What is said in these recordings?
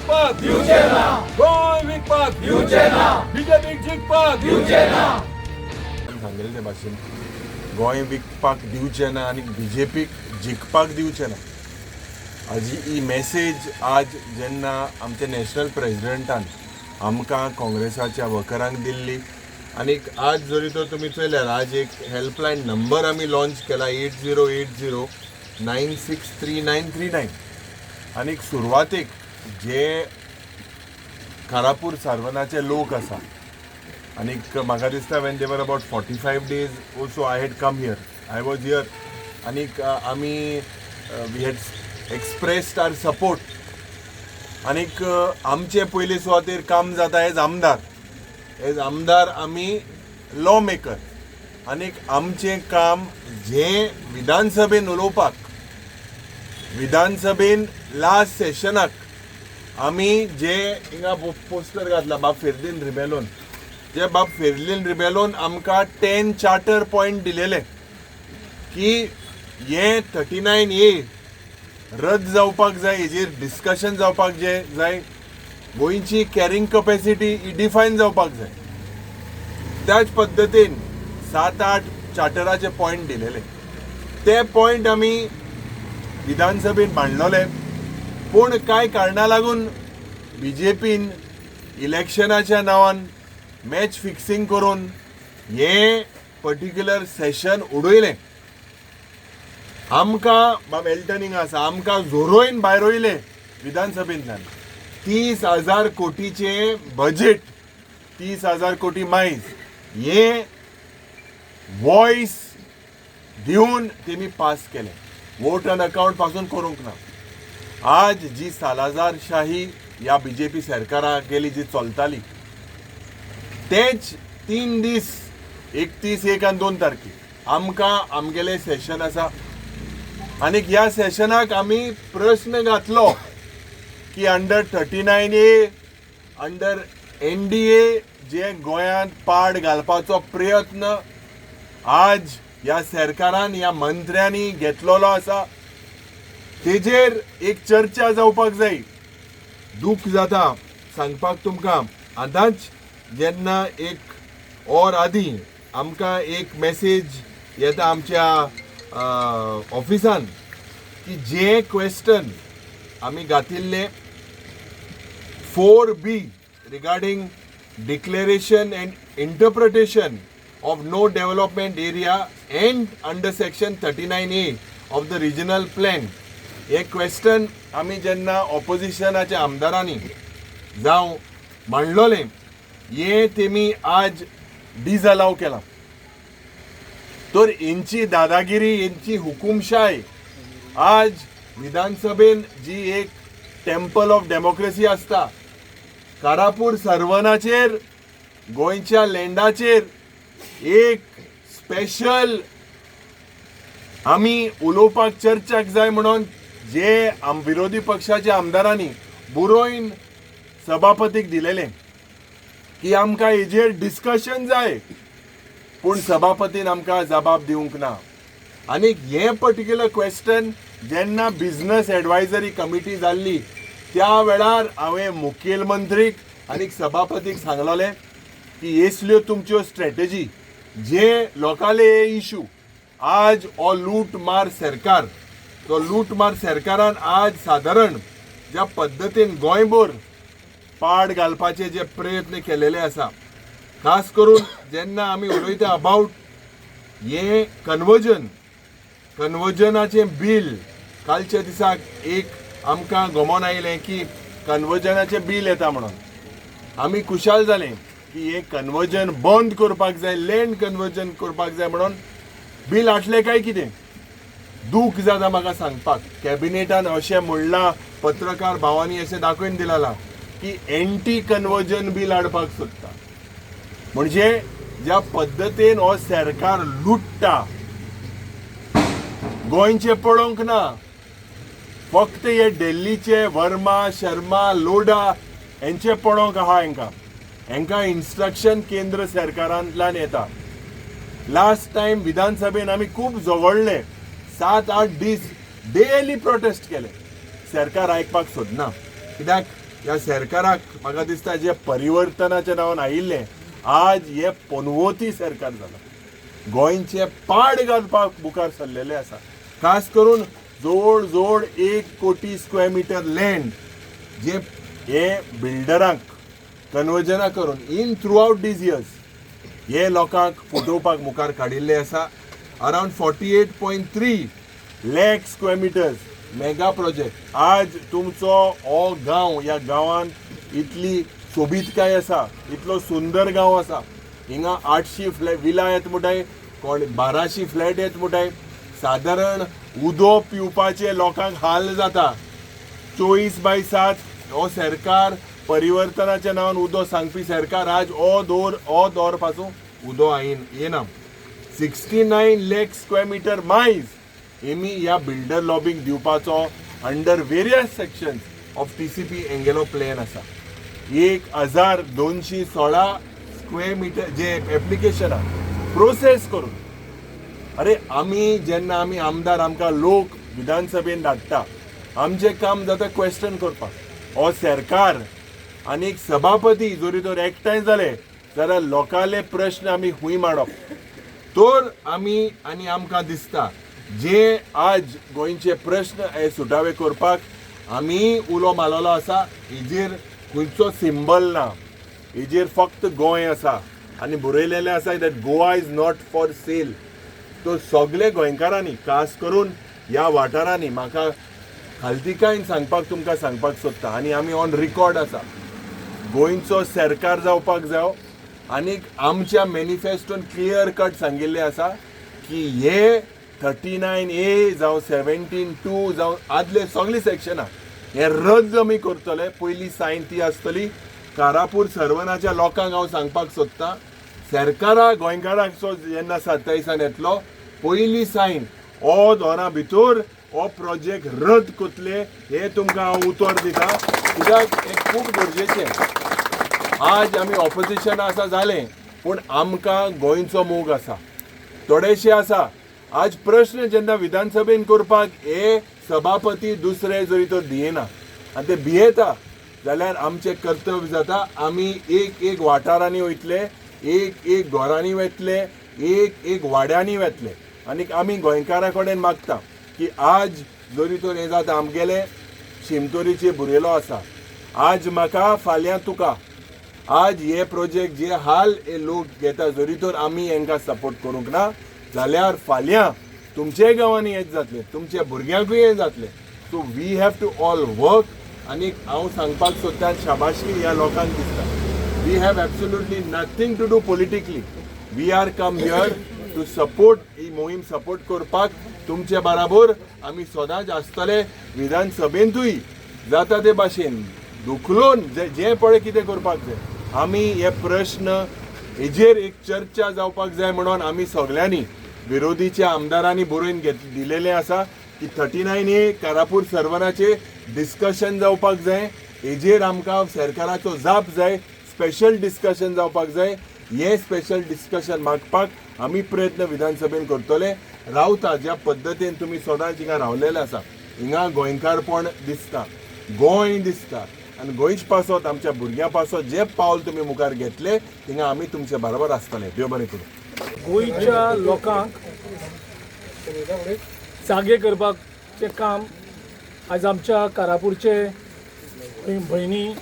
विकपाक दिवचे ना. गोंय विकपाक दिवचे ना. बीजेपीक जिखपाक दिवचे ना. सांगिल्ले ते भाशेन गोंय विकपाक दिवचें ना आनी बीजेपीक जिखपाक दिवचें ना. हाजी ही मॅसेज आज जेन्ना आमच्या नॅशनल प्रेजिडेंटान आमकां काँग्रेसाच्या वर्करांक दिल्ली आनीक आज जरी तर तुमी चोयल्यार आज एक हेल्पलायन नंबर आमी लॉन्च केला 8080963939. आनीक सुरवातेक जे कारापूर सार्वनाचे लोक आसा आनीक म्हाका दिसता when they were about 45 days also I had come here, I was here आनीक आमी we had expressed our support. आनीक आमचे पयले सुवातेर काम जाता एज आमदार, एज आमदार आमी लॉ मेकर आनीक आमचें काम जें विधानसभेन उलोवपाक. विधानसभेन लास्ट सेशनाक आमी जे हिंगा पोस्टर घातला बाब फेर्दीन रिबेलोन, जे बाब फेर्दीन रिबेलोन आमकां 10 चार्टर पॉयंट दिलेले की हे 39A रद्द जावपाक जाय, हेजेर डिस्कशन जावपाक जे जाय, गोंयची कॅरिंग कपॅसिटी ही डिफायन जावपाक जाय. त्याच पद्दतीन सात आठ चार्टराचे पॉयंट दिलेले, ते पॉयंट आमी विधानसभेन मांडलेले. पूण कांय कारणा लागून बीजेपीन इलेक्शनाच्या नांवान मॅच फिक्सिंग करून हें पर्टिक्युलर सेशन उडयलें. आमकां बाब एल्टन हिंगा आसा, आमकां झोरोयन भायर वयले विधानसभेंतल्यान. 30,000 कोटीचे बजेट, 30,000 कोटी मायज हे वॉयस दिवन तेमी पास केले. वोट ऑन अकाउंट पासून करूंक ना. आज जी सालाझारशाही ह्या बीजेपी सरकारा गेली जी चलताली, तेच 3 दीस, 31, 1 आनी 2 तारखे आमकां आमगेलें सेशन आसा आनीक ह्या सेशनाक आमी प्रश्न घातलो की under 39A, under NDA जे गोंयांत पाड घालपाचो प्रयत्न आज ह्या सरकारान, ह्या मंत्र्यांनी घेतलेलो आसा, तेजेर एक चर्चा जावपाक जाय. दूख जाता सांगपाक तुमकां, आतांच जेन्ना एक और आदी आमकां एक मॅसेज येता आमच्या ऑफिसान की जे क्वेश्चन आमी घातिल्ले 4B regarding declaration and interpretation of no development area and under section 39A of the regional plan, hey question आमी जेन्ना ऑपोजिशनाच्या आमदारांनी जावं मांडलोलें, हें तेमी आज डिसअलाव केलां. तर हेंची दादागिरी, हेंची हुकुमशाय आज विधानसभेन जी एक टेम्पल ऑफ डेमोक्रेसी आसता, कारापूर सर्वनाचेर, गोंयच्या लँडाचेर एक स्पेशल आमी उलोवपाक चर्चाक जाय म्हणून जे आम विरोधी पक्षाच्या आमदारांनी बरोवन सभापतीक दिलेलें की आमकां हेजेर डिस्कशन जाय, पूण सभापतीन आमकां जबाब दिवंक ना. आनीक हें पर्टिक्युलर क्वेश्चन जेन्ना बिजनस एडवायजरी कमिटी जाल्ली, त्या वेळार हांवें मुखेलमंत्रीक आनी सभापतीक सांगलोलें की असल्यो तुमच्यो स्ट्रॅटेजी जे लोकांले हे इशू आज हो लूट मार सरकार, तो लूटमार सरकारान आज सादारण ज्या पद्दतीन गोंयभर पाड घालपाचे जे प्रयत्न केलेले आसा, खास करून जेन्ना आमी उलयता अबाउट हे कन्वर्जन, कन्वर्जनाचें बील, कालच्या दिसाक एक आमकां गमोन आयलें की कन्वर्जनाचें बील येता म्हणून आमी खुशाल जाले की हें कन्वर्जन बंद करपाक जाय, लँड कन्वर्जन करपाक जाय म्हणून बील हाडलें काय कितें. दूख जाता म्हाका सांगपाक, कॅबिनेटान अशें म्हणलां, पत्रकार भावांनी अशें दाखोवन दिलां की एंटी कन्वर्जन बील हाडपाक सोदता. म्हणजे ज्या पद्दतीन हो सरकार लुट्टा, गोंयचें पळोवंक ना, फक्त हे दिल्लीचे वर्मा, शर्मा, लोढा हेंचे पळोवंक आहा. हेंकां इन्स्ट्रक्शन केंद्र सरकारांतल्यान येता. लास्ट टायम विधानसभेन आमी खूब झगडले, 7-8 दीस डेली प्रोटेस्ट केले. सरकार आयकपाक सोदना कित्याक ह्या सरकाराक म्हाका दिसता जे परिवर्तनाच्या नांवान आयिल्लें आज हे पनवती सरकार जाला. गोंयचे पाड घालपाक मुखार सरलेले आसा. खास करून जवळ जवळ 1 कोटी स्क्वेअर मिटर लँड जे हे बिल्डरांक कन्वर्जनां करून in through out these years हे लोकांक फटोवपाक मुखार काडिल्ले आसा. Around 48.3 lakh square meters mega project. आज तुमचो हो गांव, ह्या गांवांत इतली सोबीतकाय आसा, इतलो सुंदर गांव आसा. हिंगा 800 फ्लॅट विला येत म्हणटाय, कोण 1200 फ्लॅट येत म्हणटाय. सादारण उदक पिवपाचे लोकांक हाल जाता. 24/7 हो सरकार परिवर्तनाच्या नांवान उदक सांगपी सरकार आज हो दौर हो दौर पासून उदक येना. 69 lakh square meter मायज हेमी ह्या बिल्डर लॉबीक दिवपाचो under various sections of TCP हेंगेलो plan आसा. 1216 स्क्वेअर मिटर जे एप्लिकेशन आहा प्रोसेस करून. अरे आमी जेन्ना आमी आमदार आमकां लोक विधानसभेन धाडटा, आमचें काम जाता क्वेश्चन करपाक. हो सरकार आनी सभापती जरी तर एकठांय जाले जाल्यार लोकांले प्रश्न आमी खूंय मांडप. तर आमी आनी आमकां दिसता जे आज गोंयचे प्रश्न हे सुटावे करपाक आमी उलो मारलेलो आसा. हेजेर खंयचो सिंबल ना, हेजेर फक्त गोंय आसा आनी बरयलेलें आसा that Goa is not for sale. तो सगळे गोंयकारांनी खास करून ह्या वाठारांनी म्हाका खालतीकायेन सांगपाक तुमकां सांगपाक सोदता आनी आमी ऑन रिकॉर्ड आसा, गोंयचो सरकार जावपाक जाय. आनीक आमच्या मॅनिफेस्टोन क्लियर कट सांगिल्लें आसा की हे 39A जावं 17(2) जावं आदले सगळीं सेक्शनां हे रद्द आमी करतले. पयली सायन ती आसतली. कारापूर सर्वनाच्या लोकांक हांव सांगपाक सोदतां, सरकारा गोंयकारांचो जेन्ना 27 येतलो पयली सायन हो दोना भितर हो प्रोजेक्ट रद्द करतले हे तुमकां हांव उतर दिता. कित्याक हें खूब गरजेचें. आज आमी ऑपोजिशन आसा जालें, पूण आमकां गोंयचो मोग आसा, थोडेशे आसा. आज प्रश्न जेन्ना विधानसभेन करपाक हे सभापती दुसरे जरी तर दियना आनी ते भियेता जाल्यार आमचें कर्तव्य जाता आमी एक एक वाठारांनी वयतले, एक एक घरांनी वतले, एक एक वाड्यांनी वतले. आनी आमी गोंयकारां कडेन मागता की आज जरी तर हें जाता, आमगेले शिमतोरीचे बुरेलो आसा, आज म्हाका फाल्यां तुका. आज हे प्रोजेक्ट जे हाल हे लोक घेता, जरी तर आमी हेंकां सपोर्ट करूंक ना जाल्यार फाल्यां तुमचे गांवांनी हेच जातलें, तुमच्या भुरग्यांकूय हें जातलें. So we have to all work. आनी हांव सांगपाक सोदता, शाबासकी ह्या लोकांक दिसता. We have absolutely nothing to do politically. We are come here to support. ही मोहीम सपोर्ट करपाक तुमचे बराबर आमी सदांच आसतले. विधानसभेंतूय जाता ते भाशेन धुकलून जे जे पळय कितें करपाक जाय, आमी हे प्रश्न हेजेर एक चर्चा जावपाक जाय म्हणून आमी सगल्यांनी विरोधीच्या आमदारांनी बरोवन घेत दिलेलें आसा की 39A Karapur सर्वनाचे डिस्कशन जावपाक जाय. हेजेर आमकां सरकाराचो जाप जाय, स्पेशल डिस्कशन जावपाक जाय. हें स्पेशल डिस्कशन मागपाक आमी प्रयत्न विधानसभेन करतले. रावता ज्या पद्दतीन तुमी सदांच हिंगा रावलेले आसा, हिंगा गोंयकारपण दिसता, गोंय दिसता आनी गोंयच पासत आमच्या भुरग्यां पासत जे पावल तुमी मुखार घेतले थिंगा आमी तुमचे बरोबर आसतले. देव बरें करूं. गोंयच्या लोकांक जागे करपाचें काम आज आमच्या कारापूरचे भयणी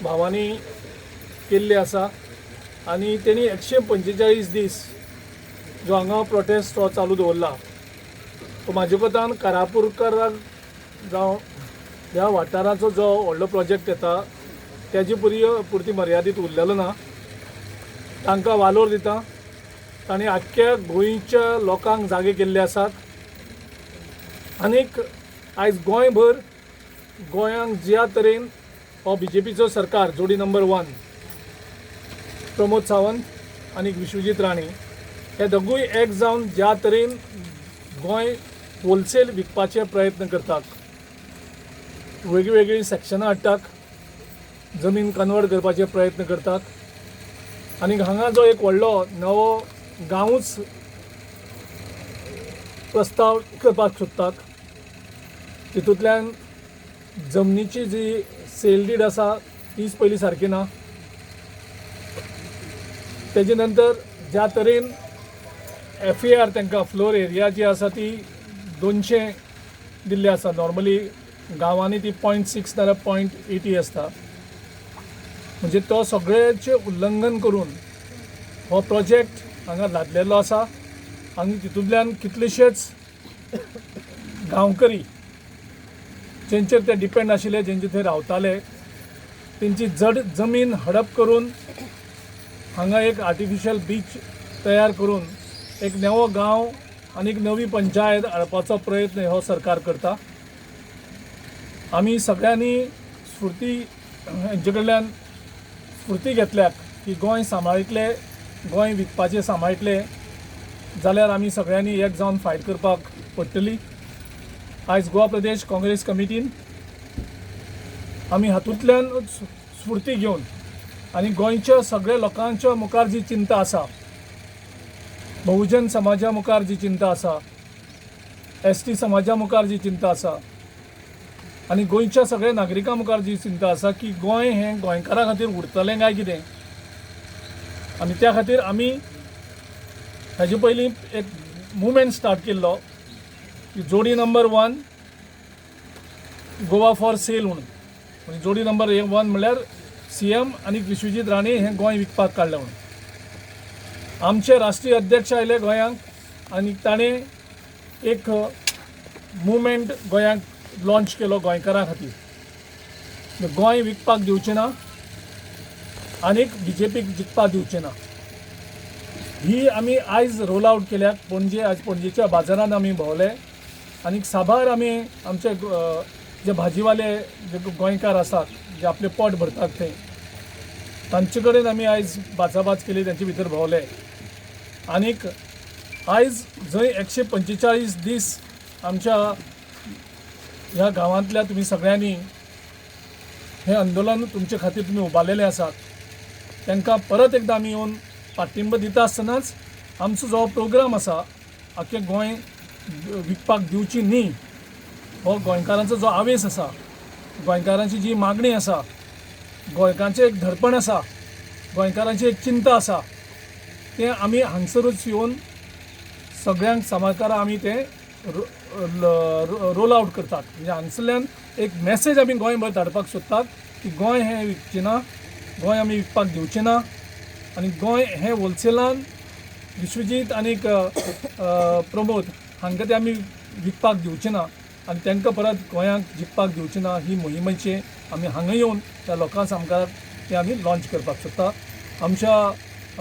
भावांनी केल्लें आसा आनी तेणी 145 दीस जो हांगा प्रोटेस्ट हो चालू दवरला, तो म्हाजे कोतान कारापूरकाराक जावं ह्या वाठाराचो जो व्हडलो प्रोजेक्ट येता तेजे पुरी पुरती मर्यादीत उरलेलो ना. तांकां वालोर दिता. तांणी आख्ख्या गोंयच्या लोकांक जागे केल्ले आसात आनीक आयज गोंयभर गोंयांक ज्या तरेन हो बीजेपीचो सरकार जोडी नंबर 1 प्रमोद सावंत आनी विश्वजीत राणे हे दोगूय एक जावन ज्या तरेन गोंय होलसेल विकपाचे प्रयत्न करतात, वेगळीं सेक्शनां हाडटात, जमीन कन्वर्ट करपाचे प्रयत्न करतात आनी हांगा जो एक व्हडलो नवो गांवूच प्रस्ताव करपाक सोदतात, तितूंतल्यान जमनीची जी सेल डीड आसा तीच पयली सारकी ना. तेजे नंतर ज्या तरेन FAR तांकां फ्लोर एरिया जी आसा ती 200 दिल्ली आसा. नॉर्मली गांवांनी ती 0.6 नाजाल्यार 0.80 आसता. म्हणजे तो सगळ्याचें उल्लंघन करून हो प्रोजेक्ट हांगा लादलेलो आसा आनी तितूंतल्यान कितलेशेच गांवकरी जेंचेर ते डिपेंड आशिल्ले, जेंचे थंय रावताले, तेंची जड जमीन हडप करून हांगा एक आर्टिफिशियल बीच तयार करून एक नवो गांव आनी एक नवी पंचायत हाडपाचो प्रयत्न हो सरकार करता. आमी सगळ्यांनी स्फुर्ती हेंचे कडल्यान स्फुर्ती घेतल्यात की गोंय सांबाळटले, गोंय विकपाचें सांबाळटले जाल्यार आमी सगळ्यांनी एक जावन फायट करपाक पडटली. आयज गोवा प्रदेश काँग्रेस कमिटीन आमी हातूंतल्यान स्फुर्ती घेवन आनी गोंयच्या सगळ्या लोकांच्या मुखार जी चिंता आसा, बहुजन समाजा मुखार जी चिंता आसा, ST समाजा मुखार जी चिंता आसा आनी गोंयच्या सगळ्या नागरिकां मुखार जी चिंता आसा की गोंय हें गोंयकारां खातीर उरतलें काय कितें, आनी त्या खातीर आमी हेजे पयलीं एक मुवमेंट स्टार्ट केल्लो की जोडी नंबर 1 गोवा फॉर सेल म्हणून. म्हणजे जोडी नंबर 1 म्हणल्यार CM आनी विश्वजीत राणे हें गोंय विकपाक काडलें म्हणून. आमचे राष्ट्रीय अध्यक्ष आयले गोंयांक आनी ताणें एक मुवमेंट गोंयांक लॉन्च केलो गोंयकारां खातीर. गोंय विकपाक दिवचें ना आनीक BJPक जिखपाक दिवचें ना. ही आमी आयज रोल आवट केल्यात पणजे. आयज पणजेच्या बाजारान आमी भोंवले आनीक साबार आमी आमचे जे भाजीवाले जे गोंयकार आसात जे आपलें पोट भरतात थंय तांचे कडेन आमी आयज बाचाबाच केली, तांचे भितर भोंवले. आनीक आयज जंय 145 दीस आमच्या ह्या गांवांतल्या तुमी सगळ्यांनी हें आंदोलन तुमचे खातीर तुमी उबारलेलें आसात, तांकां परत एकदां आमी येवन पाठिंबो दिता आसतनाच आमचो जो प्रोग्राम आसा आख्खें गोंय विकपाक दिवची न्ही हो गोंयकारांचो जो आवेस आसा, गोंयकारांची जी मागणी आसा, गोंयकारांचें एक धडपण आसा, गोंयकारांची एक चिंता आसा, तें आमी हांगसरूच येवन सगळ्यांक सामकारा आमी तें रोल आवट करतात. म्हणजे हांगसरल्यान एक मॅसेज आमी गोंयभर धाडपाक सोदतात की गोंय हें विकचें ना, गोंय आमी विकपाक दिवचें ना आनी गोंय हें होलसेलान विश्वजीत आनीक प्रमोद हांकां तें आमी विकपाक दिवचें ना आनी तांकां परत गोंयांक जिखपाक दिवचें ना. ही मोहिमेचें आमी हांगा येवन त्या लोकां सामकार तें आमी लॉन्च करपाक सोदता. आमच्या